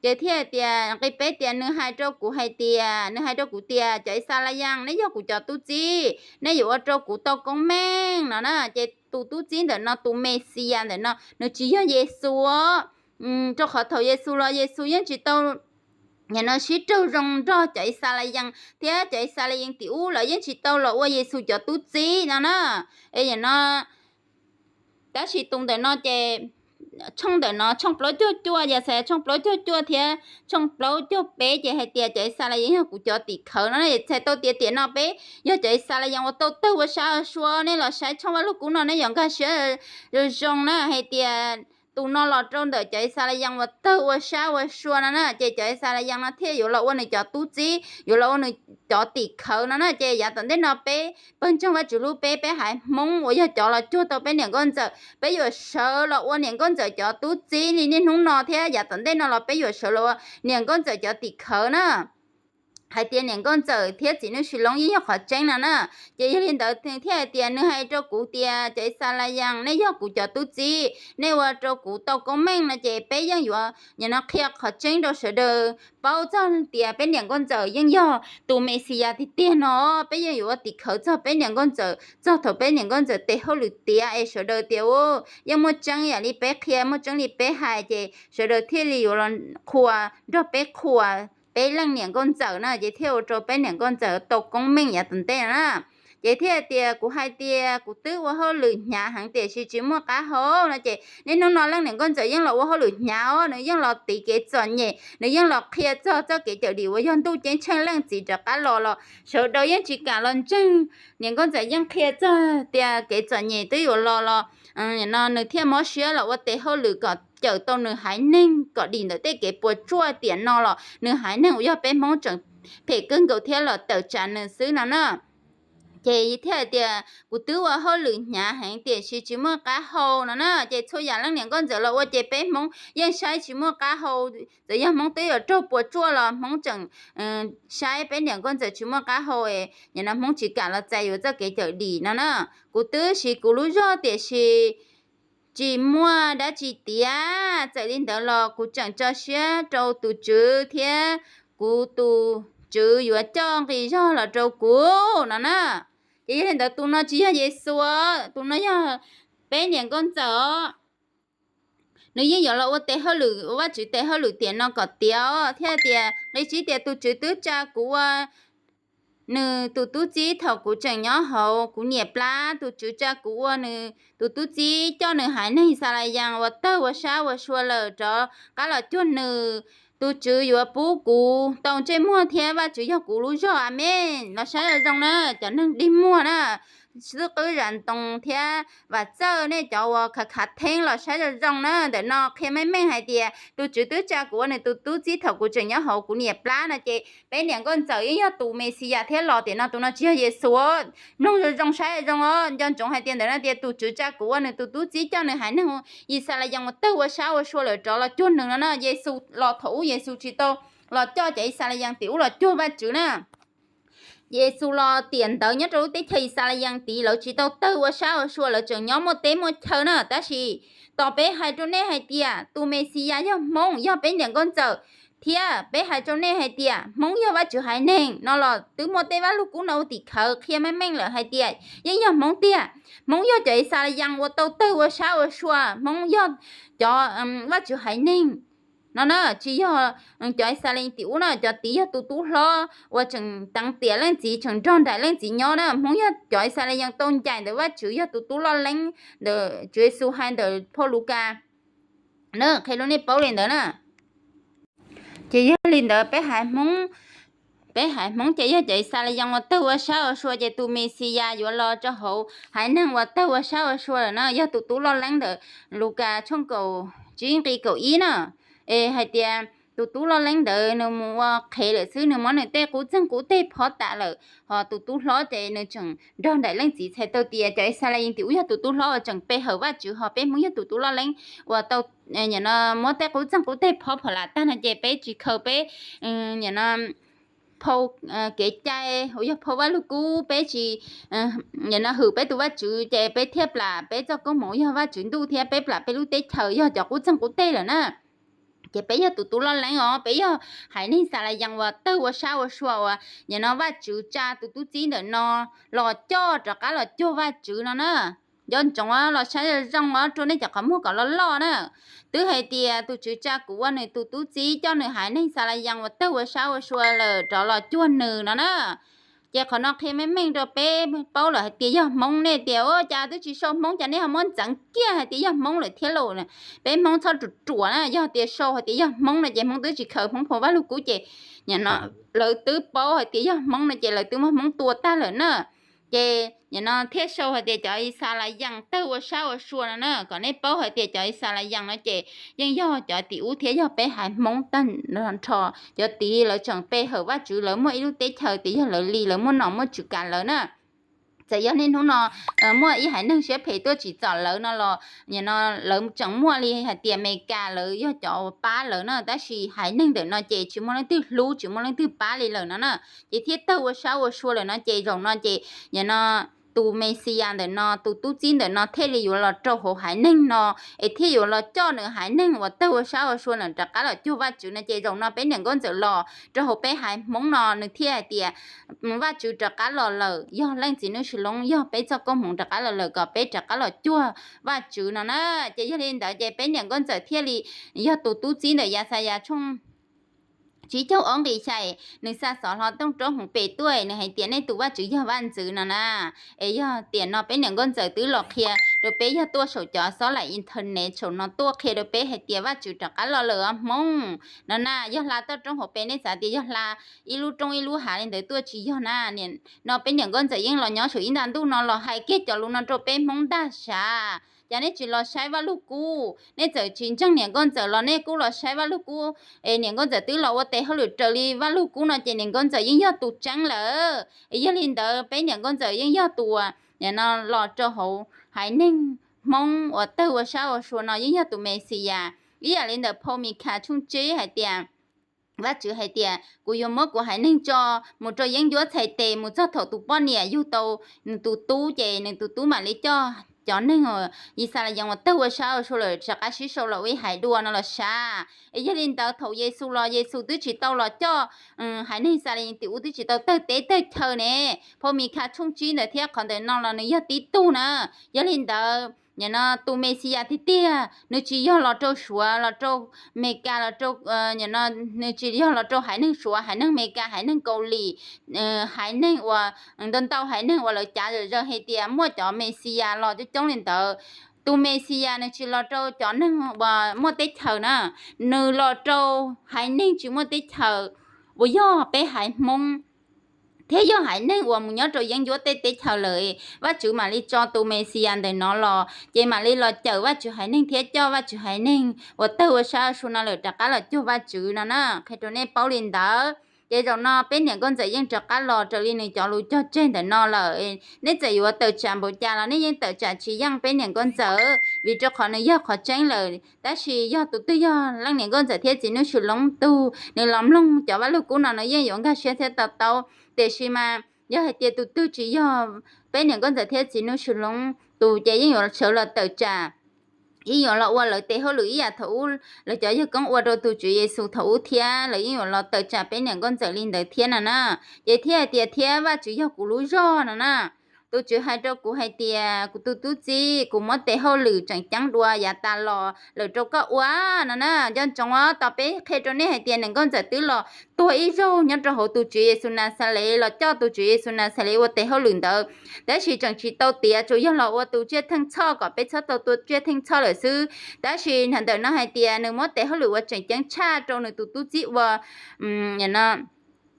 Ces thiaj tias nqi peb tias nws hais rau kuv hais tias, nws hais rau kuv tias cov Ixalayees, neb yog kuv cov tub txib, neb yuav ua rau kuv tau koob meej no na. Ces tus tub txib ntawm no, tus Mexiyas ntawm no nws tsis yog Yexus os. Rau qhov thaum Yexus los Yexus yeej tsis tau, nim no sib raug zoo nrog cov Ixalayees thiab cov Ixalayees tim ub lawv yeej tsis tau los ua Yexus cov tub txib no na. Es nim no tab sis tus ntawm no ces tshooj ntawm no, tshooj plaub caug cuaj, yog xav tshooj plaub caug cuaj thiab tshooj plaub caug peb ces hais tias cov Ixalayees yog kuv cov tim khawv no na. Txhais tau tias tiam no peb yog cov Ixalayees uas tau tawg ua sab ua sua, nej los saib tshooj Vaj Lug Kub no nej yuav nkag siab zoo na hais tias tus no los rau ntawm cov Yixalayees uas tawg ua sab ua sua no na, ces cov Yixalayees no thiaj yuav los ua nws cov tub txib, yuav los ua nws cov tim khawv no na. Ces yav tom ntej no peb pawg ntseeg Vajtswv hlub peb, peb haiv Hmoob uas yog cov los cuag tau peb niam nkauj ntxawm, peb yuav sawv los ua niam nkauj ntxawm cov tub txib li niaj hnub no thiab yav tom ntej no los peb yuav sawv los ua niam nkauj ntxawm cov tim khawv na. Hais tias niam nkauj ntxawm thiab txiv Nuj Sis Loob yeej yog qhov tseeb no na. Ces yog li ntawd thiaj hais tias nws hais rau kuv tias cov Yixalayees, nej yog kuv cov tub txib, nej ua rau kuv tau koob meej no ces peb yeej yuav nim no qhia qhov tseeb rau sawv daws paub txog tias peb niam nkauj ntxawm yeej yog tus Mexiyas tiag tiag no, peb yeej yuav ua tim khawv txog peb niam nkauj ntxawm, txog thaum peb niam nkauj ntxawm tes hauj lwm tiav es sawv daws tias u, yeej muaj tseeb yam li peb qhia, muaj tseeb li peb hais, ces sawv daws thiaj li yuav los qhuas nrog peb qhuas peb leej niam nkauj ntxawm na, ces thiaj ua rau peb niam nkauj ntxawm tau koob meej yav tom ntej no na. Ces thiaj tias kuv hais tias kuv twb ua hauj lwm hnyav heev tiam sis tsis muaj qab hau no, ces niaj hnub no leej niam nkauj ntxawm yeej los ua hauj lwm hnyav os, nws yeej los tiv kev txom nyem, nws yeej los qhia txog txoj kev cawm dim uas yog ntuj ceeb tsheej leej txiv rov qab los los sawv daws yeej tsis kam los ntseeg. Niam nkauj ntxawm yeej qhia txog tias kev txom nyem twb yuav los los no nws thiaj mob siab los ua tes hauj lwm kom cawm tau nws haiv neeg kom dim ntawm tej kev puas tsuaj tiam no los nws haiv neeg uas yog peb Hmoob tseem phem kawg nkaus thiab los tawm tsam nws xwb no na. Ces thiaj hais tias kuv twb ua hauj lwm hnyav heev tiam sis tsis muaj qab hau no na. Ces txhua yam leej niam nkauj ntxawm los ua ces peb Hmoob yeej saib tsis muaj qab hau. Txawm yog Hmoob twb yuav raug puas tsuaj los Hmoob tseem saib peb niam nkauj ntxawm tsis muaj qab hau, nim no Hmoob tsis kam los txais yuav txoj kev cawm dim no na. Kuv twb siv kuv lub zog tiam sis tsis muaj dab tsi tiav. Txawm li ntawd los kuv tseem tso siab rau tus Tswv thiab kuv tus Tswv yuav coj nqi zog los rau kuv no na. Ces yog li ntawd tus no tsis yog Yexus, tus no yog peb niam nkauj ntxawm os. Nws yeej yuav los ua tes hauj lwm, ua Vajtswv tes hauj lwm tiam no kom tiav os. Thiaj tias nqi tsib tias tus Tswv twb tsa kuv ua nws tus tub txib thaum kuv tseem nyob hauv kuv niam plab. Tus Tswv tsa kuv ua nws tus tub txib coj nws haiv neeg Yixalayees uas tawg ua sab ua sua lawm rov qab los cuag nws. Tus Tswv yuav pub kuv tau ntsej muag thiab Vajtswv yog kuv lub zog. Amees. Los saib zoo zoo na cov neeg dig muag na, xwb qwb zam ntoo thiab Vam Txawj, nej cov uas khav khav theeb los saib zoo zoo na. Ntawm no qhia meej meej hais tias tus Tswv twb tsa kuv ua nws tus tub txib thaum kuv tseem nyob hauv kuv niam plab no ces peb niam nkauj ntxawm yeej yog tus Mexiyas thiab los tiam no tus no tsis yog Yexus. Mloog zoo zoo saib zoo os, nco ntsoov hais tias ntawm no tias tus Tswv tsa kuv ua nws tus tub txib coj nws haiv neeg Yixalayees uas tawg ua sab ua sua lawm rov los cuag nws no na. Yexus los thaum ub Yexus tsis tau los coj cov Yixalayees tim ub los cuag Vajtswv na. Yexus los tiam ntawd nyob rau lub teb chaws Yixalayees tid lawv tsis tau tawg ua sab ua sua, lawv tseem nyob muaj teb muaj chaw na. Tab sis tos peb hais rau nej hais tias tus Mexiyas yog Hmoob, yog peb niam nkauj ntxawm, thiab peb hais rau nej hais tias Hmoob yog Vajtswv haiv neeg no los twb muaj tej Vaj Lug Kub no ua tim khawv qhia meej meej lawm hais tias yeej yog Hmoob tiag. Hmoob yog cov Yixalayees uas tau tawg ua sab ua sua, Hmoob yog cov Vajtswv haiv neeg no na, tsis yog cov Yixalayees tim ub no, cov tid yog tus tub hlob uas tseem teev tiam leej txiv, tseem nrog nraim leej txiv nyob na. Hmoob yog cov Yixalayees tau ncaim ntawm Vajtswv, yog tus tub loj leeb ntawm Tswv Yexus hais ntawm phau Lukas na, qhia rau nej paub li ntawd na. Ces yog li ntawd peb haiv Hmoob, peb haiv Hmoob ces yog cov Yixalayees uas tawg ua sab ua sua, ces tus Mexiyas yuav los rau hauv haiv neeg uas tawg ua sab ua sua lawm na, yog tus tub loj leeb ntawm Lukas tshooj kaum tsib nqi kaum ib na. Es hais tias tus tub loj leeb ntawd nws mus ua qhev lawm xwb, nws muab nws tej qub txeeg qub teg phob tas lawm, ho tus tub hlob ces nws tseem nrog nraim leej txiv. Txhais tau tias cov Yixalayees tim ub yog tus tub hlob uas tseem pe hawm Vajtswv, ho peb Hmoob yog tus tub loj leeb uas tau muab tej qub txeeg qub teg phob phom lam tag no ces peb tsis khaws peb phau kev cai uas yog phau Vaj Lug Kub, peb tsis hwm peb tus Vajtswv, ces peb thiaj plam peb txoj koob hmoov yog Vajtswv ntuj thiab peb plam peb lub teb chaws yog cov qub txeeg qub teg lawm na. Ces peb yog tus tub loj leeb os, peb yog haiv neeg Yixalayees uas tawg ua sab ua sua uas nim no Vajtswv tsa tus tub txib ntawm no los coj rov qab los cuag Vajtswv no na. Nco ntsoov los saib zoo zoo os, rua nej cov qhov muag kom loj loj na. Twb hais tias tus Tswv tsa kuv ua nws tus tub txib coj nws haiv neeg Yixalayees uas tawg ua sab ua sua lawm rov los cuag nws no na. Ces qhov no qhia meej meej rau peb paub lawm hais tias yog Hmoob. Nej tias ua cas twb tsis sau Hmoob, cas nej ho muab ntxeev kiag hais tias yog Hmoob lawm thiab lauj? Peb Hmoob txhob ruam ruam na, yog tias sau hais tias yog Hmoob no ces Hmoob twb tsis khaws Hmoob phau Vaj Lug Kub ces lawv twb paub hais tias yog Hmoob no ces lawv twb muab Hmoob tua tag lawm na. Ces nim no thiaj sau hais tias cov Yixalayees tawg ua sab ua sua no na. Kom nej paub hais tias cov Yixalayees no ces yeej yog cov tim ub thiab yog peb haiv Hmoob tag nrho. Cov tid lawv tseem pe hawm Vajtswv, lawv muaj ib lub teb chaws tias yog lawv li, lawv muaj nom muaj tswv kav lawv na. Txawm yog niaj hnub no muaj ib haiv neeg siab phem tuaj tsim txom lawv no los, nim no lawv tseem muaj li hais tias Amelikas lawv yog cov uas pab lawv na, tab sis haiv neeg ntawm no ces tsis muaj leej twg hlub, tsis muaj leej twg pab li lawm no na. Ces thiaj tawg ua sab ua sua lawm no ces zaum no ces nim no tus Mexiyas ntawm no, tus tub txib ntawm no thiaj li yuav los rau hauv haiv neeg no, es thiaj yuav los coj nws haiv neeg uas tawg ua sab ua sua ntawd rov qab los cuag Vajtswv no. Ces zaum no peb niam nkauj ntxawm los rau hauv peb haiv Hmoob no nws thiaj hais tias Vajtswv rov qab los lawm, yog Leej Txiv Nuj Sis Loob, yog peb txoj koob hmoov rov qab los lawm kom peb rov qab los cuag Vajtswv no na. Ces yog li ntawd ces peb niam nkauj ntxawm thiaj li, yog tus tub txib ntawm Yaxayas tshooj tsib caug ob nqi xya, nws xa xov hlo tooj roob hmoov pem tuaj, nws hais tias nej tus Vajtswv yog vaj ntxwv no na. Es yog tiam no peb niam nkauj ntxawm twb los qhia rau peb, yog tuaj saum cov xob laim internet saum no tuaj qhia rau peb hais tias Vajtswv rov qab los lawm os Hmoob no na. Yog hla toj roob hauv pes nej xav tias yog hla ib lub roob ib lub hav li ntawd tuaj, tsis yog na. Nim no peb niam nkauj ntxawm yeej los nyob saum ib nta ntuj no los hais kiag cov lus no rau peb Hmoob ntag sav. Cas nej tsis los saib Vaj Lug Kub? Nej txawm tsis ntseeg niam nkauj ntxawm los nej kuj los saib Vaj Lug Kub. Es niam nkauj ntxawm twb los ua tes hauj lwm raws li Vaj Lug Kub no ces niam nkauj ntxawm yeej yog tus tseeb lawm. Es yog li ntawd peb niam nkauj ntxawm yeej yog tus uas nim no los rau hauv haiv neeg Hmoob uas tawg ua sab ua sua no yeej yog tus Mexiyas. Ib yam li ntawm phau Mikhas tshooj tsib hais tias, Vajtswv hais tias kuv yuav muab kuv haiv neeg tso mus rau yeeb ncuab txhais tes mus txog thaum tus poj niam yug tau nws tus tub ces nws tus tub mam li coj cov neeg Yixalayees uas tawg ua sab ua sua lawm rov qab sib sau los ua ib haiv dua no los sav. Es yog li ntawd thaum Yexus los Yexus twb tsis tau los coj haiv neeg Yixalayees tim ub, twb tsis tau tawg teb tawg chaw ne. Phau Mikhas tshooj tsib ntawd thiab qhov ntawm no los nws yog tib tug na. Yog li ntawd nim no tus Mexiyas tiag tiag nws tsis yog los rau Suav, los rau Amelikas, los rau, nim no nws tsis yog los rau haiv neeg Suav, haiv neeg Amelikas, haiv neeg Kaus Lim, haiv neeg uas ntau ntau haiv neeg uas lawv cav zom zaws hais tias muaj cov Mexiyas los coob coob li ntawd. Tus Mexiyas nws tsis los rau cov neeg uas muaj teb chaws na, nws los rau haiv neeg tsis muaj teb chaws uas yog peb haiv Hmoob thiab yog haiv neeg uas mus nyob rau yeeb ncuab tej teb chaws lawm. Vajtswv mam li tso tus Mexiyas ntawm no los ces mam li los cawm Vajtswv haiv neeg thiab coj Vajtswv haiv neeg uas tawg ua sab ua sua no lawm rov qab los cuag Vajtswv no na. Qhia rau nej paub li ntawd. Ces zaum no peb niam nkauj ntxawm yeej rov qab los raws li nws cov lus cog tseg ntawm no lawm. Nej txawm yuav tawm tsam npaum cas los nej yeej tawm tsam tsis yeej peb niam nkauj ntxawm, vim rau qhov nws yog qhov tseeb lawm. Tab sis yog tus twg yog leej niam nkauj ntxawm thiab txiv Nuj Sis Loob tug nws los mloog cov Vaj Lug Kub no nws yeej yuav nkag siab thiab to taub. Tiam sis mas yog hais tias tus twg tsis yog peb niam nkauj ntxawm thiab txiv Nuj Sis Loob tug ces yeej yuav sawv los tawm tsam, yeej yuav los ua lawv tes hauj lwm ib yam thaum ub lawv cov yawg koob ua rau tus Tswv Yexus thaum ub thiab, lawv yeej yuav los tawm tsam peb niam nkauj ntxawm li ntawd thiab no na. Ces thiaj hais tias thiab Vajtswv yog kuv lub zog no na. Tus Tswv hais rau kuv hais tias kuv tus tub txib, kuv muab tes hauj lwm tseem ceeb dua yav tas los lawm rau koj ua no na. Nco ntsoov os, tos peb qhia rau nej hais tias niam nkauj ntxawm twb los tuag ib zaug nyob rau hauv tus Tswv Yexus Naxales, los coj tus Tswv Yexus Naxales ua tes hauj lwm ntawd, tab sis tseem tsis tau tiav, tsuas yog los ua tus tsiaj theej txhoj kom peb txhob tau tua tsiaj theej txhoj lawm xwb. Tab sis ntawm no hais tias nws muab tes hauj lwm uas tseem ceeb tshaj rau nws tus tub txib ua,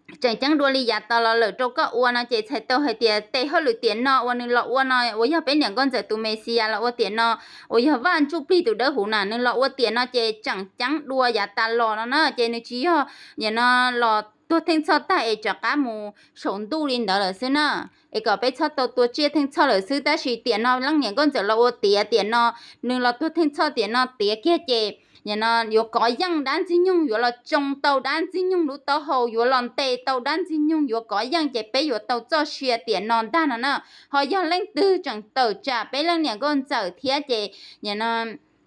tseem ceeb dua li yav tas los lawm rau koj ua no ces txhais tau hais tias tes hauj lwm tiam no uas nws los ua no uas yog peb niam nkauj ntxawm tus Mexiyas los ua tiam no, uas yog Vaj Ntsujplig tus Dawbhuv na, nws los ua tiam no ces tseem ceeb dua yav tas los no na. Ces nws tsis yog nim no los tuag theej txhoj tag es rov qab mus saum ntuj li ntawd lawm xwb na. Es kom peb txhob tau tua tsiaj theej txhoj lawm xwb. Tab sis tiam no leej niam nkauj ntxawm los ua tiav tiam no, nws los tuag theej txhoj tiam no tiav kiag ces nim no yuav kov yeej dab Ntxwg Nyoog, yuav los tsoo tau dab Ntxwg Nyoog lub taub hau, yuav los ntes tau dab Ntxwg Nyoog, yuav kov yeej ces peb yuav tau txoj sia tiam no ntag no na. Ho yog leej twg tseem tawm tsam peb leej niam nkauj ntxawm thiab ces nim no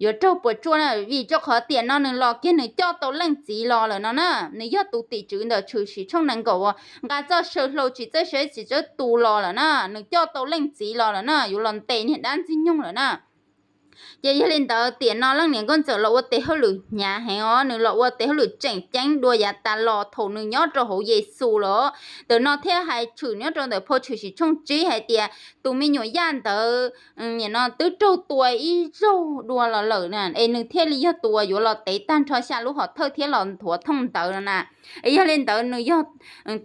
yuav raug puas tsuaj na, vim rau qhov tiam no nws los kiag nws coj tau leej txiv los lawm no na. Nws yog tus tim tswv ntawm Tshwm Sim tshooj nees nkaum uas nqa txoj saw hlau tsis txawj saib tsis txawj tu los lawm na, nws coj tau leej txiv los lawm na, yuav los ntes niag dab Ntxwg Nyoog lawm na. Ces yog li ntawd tiam no leej niam nkauj ntxawm los ua tes hauj lwm hnyav heev os, nws los ua tes hauj lwm tseem ceeb dua yav tas los thaum nws nyob rau hauv Yexus los. Ntawm no thiaj hais tshwm nyob rau ntawm phau Tshwm Sim tshooj tsib hais tias tus me nyuam yaj ntawd nim no twb raug tua ib zaug dua los lawm na, es nws thiaj li yog tus uas yuav los tev tag nrho xya lub hom thawj thiab los nthuav thooj ntawd no na. Es yog li ntawd nws yog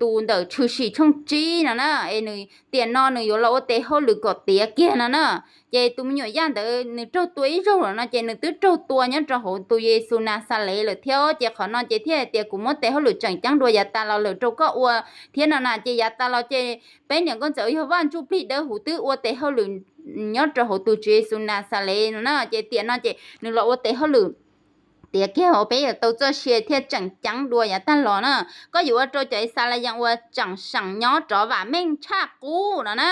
tus ntawm Tshwm Sim tshooj tsib no na, es nws tiam no nws yuav los ua tes hauj lwm kom tiav kiag no na. Ces tus me nyuam yaj ntawd nws raug tua ib zaug lawm no ces nws twb raug tua nyob rau hauv tus Yexus Naxales lawm thiab. Ces qhov no ces thiaj hais tias kuv muab tes hauj lwm tseem ceeb dua yav tas los lawm rau koj ua thiab no na. Ces yav tas los ces peb niam nkauj ntxawm yog Vaj Ntsuj Plig Dawb Huv twb ua tes hauj lwm nyob rau hauv tus Tswv Yexus Naxales no na. Ces tiam no ces nws los ua tes hauj lwm tiav kiag hauv peb yuav tau txoj sia thiaj tseem ceeb dua yav tag los na. Koj yuav ua rau cov Yixalayees uas tseem seem nyob rov vam meej tshaj qub no na.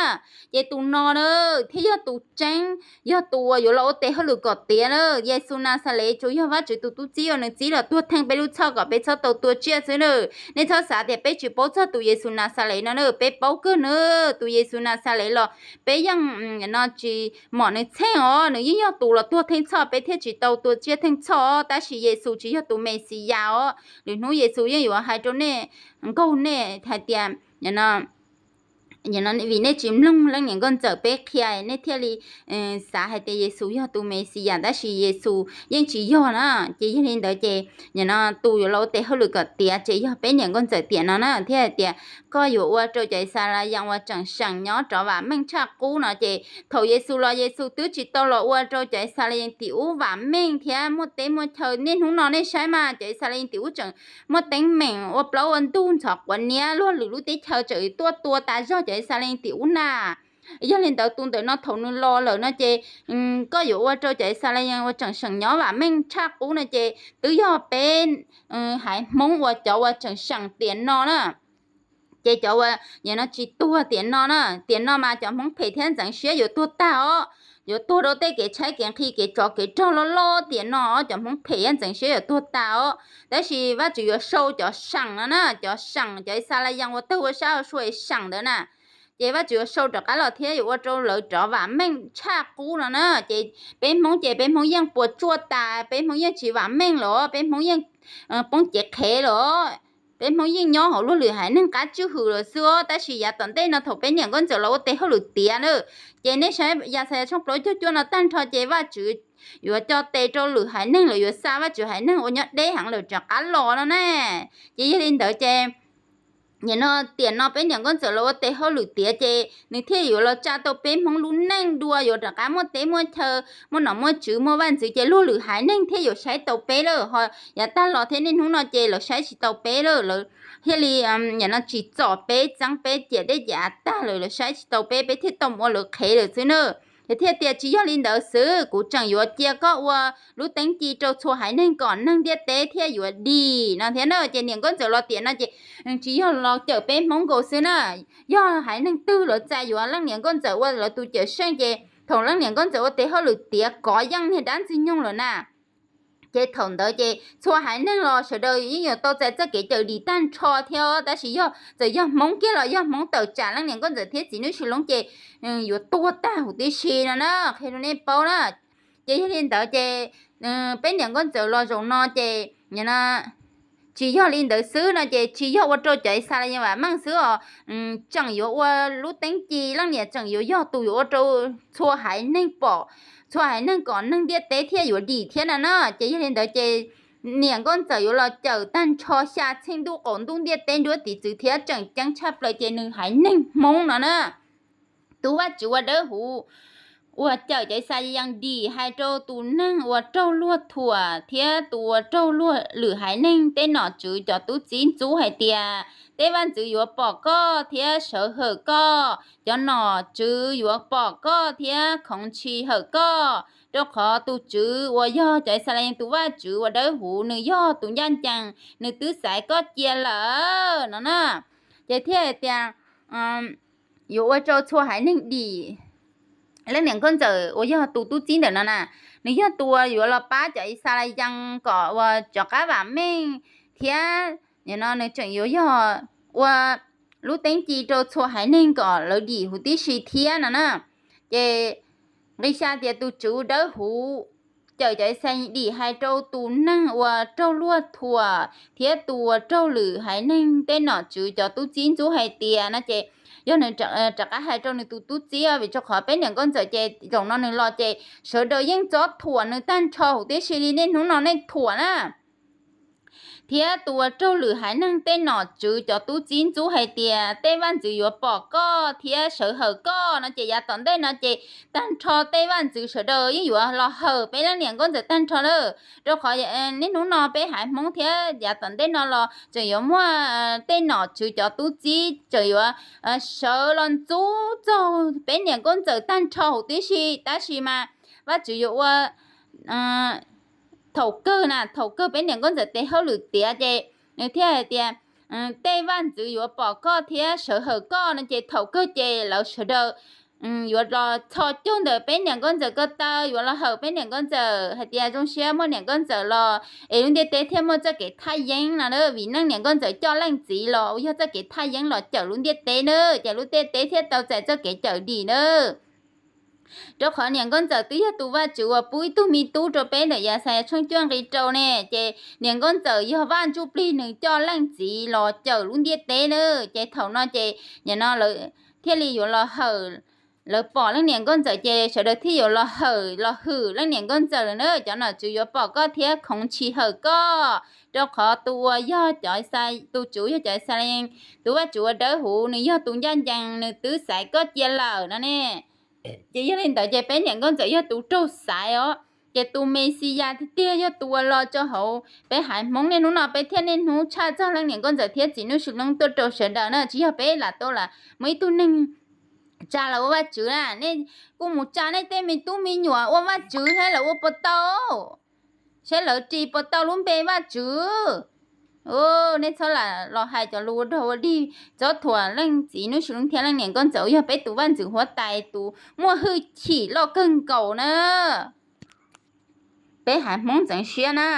Ces tus no na thiaj yog tus tseeb, yog tus uas yuav los ua tes hauj lwm kom tiav na. Yexus Naxales tsuas yog Vajtswv tus tub txib uas nws txib los tuag theej peb lub txhoj kom peb txhob tau tua tsiaj xwb na. Nej txhob xav tias peb tsis paub txog tus Yexus Naxales no na, peb paub kawg na. Tus Yexus Naxales los peb yeej no tsis mom nws txheej os, nws yeej yog tus los tuag theej txhoj peb thiaj tsis tau tua tsiaj theej txhoj. Tab sis Yexus tsis yog tus Mexiyas os. Lwm hnub Yexus yeej yuav hais rau nej, nkaug nej hais tias vim nej tsis mloog leej niam nkauj ntxawm peb qhia nej thiaj li xav hais tias Yexus yog tus Mexiyas, tab sis Yexus yeej tsis yog na. Ces yog li ntawd ces nim no tus yuav los ua tes hauj lwm kom tiav ces yog peb niam nkauj ntxawm tiam no na, thiaj hais tias koj yuav ua rau cov Yixalayees uas tseem seem nyob rov vam meej tshaj qub no. Ces thaum Yexus los Yexus twb tsis tau los ua rau cov Yixalayees tim ub vam meej thiab muaj teb muaj chaw. Niaj hnub no nej saib mas cov Yixalayees tim ub tseem muaj teeb meem ua plaub ua ntug ntxhov quav niab, luag lwm lub teb chaws tseem tuaj tua tas zog cov Yixalayees tim ub na. Yog li ntawd tus ntawm no thaum nws los lawm no ces koj yuav ua rau cov Yixalayees uas tseem seem nyob vam meej tshaj qub no ces twb yog peb haiv Hmoob uas cov uas tseem seem tiam no na. Ces cov uas nim no tsis tuag tiam no na, tiam no mas cov Hmoob phem thiab ntxeev siab yuav tuag tag os. Yuav tuag rau tej kev tshaib kev nqhis kev tsov kev rog loj loj tiam no os, cov Hmoob phem thiab ntxeev siab yuav tuag tag os. Tab sis Vajtswv yuav sau cov seem no na, cov seem cov Yixalayees uas tawg ua sab ua sua seem ntawd na. Ces Vajtswv yuav sau rov qab los thiab yuav ua rau lawv rov vam meej tshaj qub no na. Ces peb Hmoob ces peb Hmoob yeej puas tsuaj tas, peb Hmoob yeej tsis vam meej lawm, peb Hmoob yeej poob cev qhev lawm. Peb Hmoob yeej nyob hauv luag lwm haiv neeg qab tswj hwm lawm xwb os. Tab sis yav tom ntej no thaum peb niam nkauj ntxawm los ua tes hauj lwm tiav na, ces nej saib Yaxayas tshooj plaub caug cuaj no tag nrho ces Vajtswv yuav co tes rau lwm haiv neeg, lawv yuav xa Vajtswv haiv neeg uas nyob deb heev lawm rov qab los no na. Ces yog li ntawd ces nim no tiam no peb niam nkauj ntxawm los ua tes hauj lwm tiav ces nws thiaj yuav los tsa tau peb Hmoob lub neej dua, yuav rov qab muaj teb muaj chaw, muaj nom muaj tswv, muaj vaj ntxwv ces luag lwm haiv neeg thiaj yuav saib tau peb lawm. Ho yav tag los thiab niaj hnub no ces lawv saib tsis tau peb lawm, lawv thiaj li nim no tsim txom peb, txeeb peb, ciam dej ciam av tag lawm, lawv saib tsis tau peb, peb thiaj tau mus ua lawv qhev lawm xwb na. Ces thiaj tias tsis yog li ntawd xwb, kuv tseem yuav cia koj ua lub teeb ci rau txhua haiv neeg kom neeg ntiaj teb thiaj yuav dim no thiab na. Ces niam nkauj ntxawm los tiam no ces tsis yog los cawm peb Hmoob nkaus xwb na, yog haiv neeg twg lawv txais yuav leej niam nkauj ntxawm ua lawv tus cawm seej ces thaum leej niam nkauj ntxawm ua tes hauj lwm tiav kov yeej niag dab ntxwg nyoog lawm na. Ces thaum ntawd ces txhua haiv neeg los sawv daws yeej yuav tau txais txoj kev cawm dim tag nrho thiab. Tab sis yog txawm yog Hmoob kiag los yog Hmoob tawm tsam leej niam nkauj ntxawm thiab txiv Nuj Sis Loob ces yuav tuag tag huv tib si no na, qhia rau nej paub na. Ces yog li ntawd ces peb niam nkauj ntxawm los zaum no ces tsis yog li ntawd xwb no ces tsis yog ua rau cov Yixalayees vam meej xwb os, tseem yuav ua lub teeb ci, leej niam tseem yuav yog tus yuav ua rau txhua haiv neeg pom, txhua haiv neeg kom neeg ntiaj teb thiaj yuav dim thiab no na. Ces yog li ntawd ces niam nkauj ntxawm yuav los cawm tag nrho xya txheej ntuj qaum ntuj ntiaj teb nruab tiv txwv thiab tseem ceeb tshaj plaws ces nws haiv neeg Hmoob no na. Tus Vajtswv uas dawb huv uas cawm cov Yixalayees dim hais rau tus neeg uas raug luag thuam thiab tus uas raug luag lwm haiv neeg tej nom tswv cov tub txib ntxub hais tias tej vaj ntxwv yuav pom koj thiab sawv hawm koj, cov nom tswv yuav pom koj thiab khoov ntshis hawm koj, rau qhov tus Tswv uas yog cov Yixalayees tus Vajtswv uas dawb huv nws yog tus ncaj ncees, nws twb xaiv koj cia lawm no na. Ces thiaj hais tias yuav ua rau txhua haiv neeg dim. Leej niam nkauj ntxawm uas yog tus tub txib ntawm no na, nws yog tus uas yuav los pab cov Yixalayees kom uas rov qab vam meej thiab no nws tseem yuav yog ua lub teeb ci rau txhua haiv neeg kom lawv dim huv tib si thiab no na. Ces Nqi xya tias tus tswv dawb huv cawm cov Ixayees dim hais rau tus neeg uas raug luag thuam thiab tus uas raug lwm haiv neeg tej nom tswv cov tub txib ntxub hais tias no ces yog nws rov qab hais rau nws tus tub txib, vim rau qhov peb niam nkauj ntxawm ces zaum no nws los ces sawv daws yeej txob thuam nws tag nrho huv tib si li niaj hnub no nej thuam na. Thiab tus uas raug lwm haiv neeg tej nom tswv cov tub txib ntxub hais tias tej vaj ntxwv yuav pom koj thiab sawv hawm koj no ces yav tom ntej no ces tag nrho tej vaj ntxwv sawv daws yeej yuav los hawm peb leej niam nkauj ntxawm tag nrho lawm. Rau qhov niaj hnub no peb haiv Hmoob thiab yav tom ntej no los tseem yuav muaj tej nom tswv cov tub txib tseem yuav sawv los ntxub txog peb niam nkauj ntxawm tag nrho huv tib si, tab sis mas Vajtswv yuav ua thaum kawg na, thaum kawg peb niam nkauj ntxawm tes hauj lwm tiav ces nws thiaj hais tias tej vaj ntxwv yuav pom koj thiab sawv hawm koj no ces thaum kawg ces lawv sawv daws yuav los txhos caug ntawm peb niam nkauj ntxawm ko taw, yuav los hawm peb niam nkauj ntxawm hais tias zoo siab muaj niam nkauj ntxawm los es lub ntiaj teb thiaj muaj txoj kev thaj yeeb no na. Vim neej niam nkauj ntxawm coj leej txiv los uas yog txoj kev thaj yeeb los cawm lub ntiaj teb na, ces lub ntiaj teb thiaj tau txais txoj kev cawm dim na. Rau qhov niam nkauj ntxawm twb yog tus Vajtswv uas pub ib tug me tub rau peb ntawm Yaxayas tshooj cuaj nqi rau ne, ces niam nkauj ntxawm yog Vaj Ntsuj Plig nws coj leej txiv los cawm lub ntiaj teb na. Ces thaum no ces nim no lawv thiaj li yuav los hawm, lawv pom leej niam nkauj ntxawm ces sawv daws thiaj yuav los hawm los hwm leej niam nkauj ntxawm lawm na. Cov nom tswv yuav pom koj thiab khoov tsis hawm koj, rau qhov tus uas yog cov, tus tswv yog cov Ixayees, tus Vajtswv uas dawb huv, nws yog tus ncaj ncees, nws twb xaiv koj cia lawm no ne. Ces yog li ntawd ces peb niam nkauj ntxawm yog tus raug xaiv os. Ces tus Mexiyas tiag tiag yog tus uas los rau hauv peb haiv Hmoob niaj hnub no peb thiaj niaj hnub tshaj txog leej niam nkauj ntxawm thiab txiv Nuj Sis Loob tuaj rau sawv daws na, tsis yog peb lam tau lam muaj ib tug neeg tsa los ua Vajtswv na. Nej kuj mus tsa nej tej me tub me nyuam ua Vajtswv saib lawv ua puas tau, saib lawv ris puas tau lub npe Vajtswv. Nej txhob lam los hais cov lus ua dog ua dig txob thuam leej txiv Nuj Sis Loob thiab leej niam nkauj ntxawm uas yog peb tus vaj ntxwv huab tais tus muaj hwj chim loj kawg nkaus na. Peb haiv Hmoob ntxeev siab na.